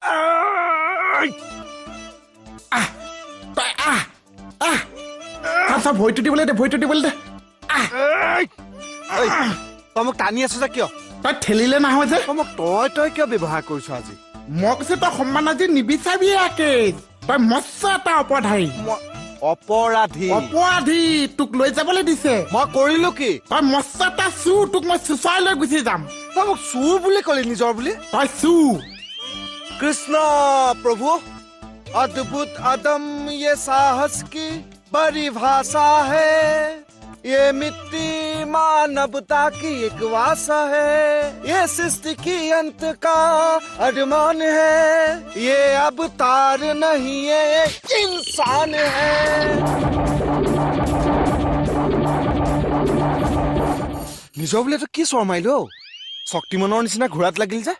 আহ, তই আহ, আহ, চা, ভৰিটো দিবলৈ দে, ভৰিটো দিবলৈ দে। আহ। ঐ, তই মোক টানি আছ যে কিয়? তই ঠেলিলে নাহো যে। তই মোক তই তই কিয় ব্যৱহাৰ কৰিছ আজি? মই কৈছো তই সন্মান আজি নিবিচাৰিবি ৰাকেশ, তই মৎস্য এটা অপৰাধাৰী। অপৰাধী? অপৰাধী, তোক লৈ যাবলৈ দিছে। মই কৰিলো কি? তই মৎস্য এটা চুৰ, তোক মই চুচৰাই লৈ গুচি যাম। তই মোক চুৰ বুলি কলি নিজৰ বুলি? তই চুৰ। কৃষ্ণ প্ৰভু, অদ্ভুত অদম ये साहस की परिभाषा है, ये मिट्टी मानवता की एक वासा है, ये सृष्टि की अंत का अरमान है, ये अवतार नहीं ये इंसान है। নিজৰ বুলি এইটো কি চৰ মাৰিলো অ? শক্তিমানৰ নিচিনা ঘোঁৰাত লাগিল যে।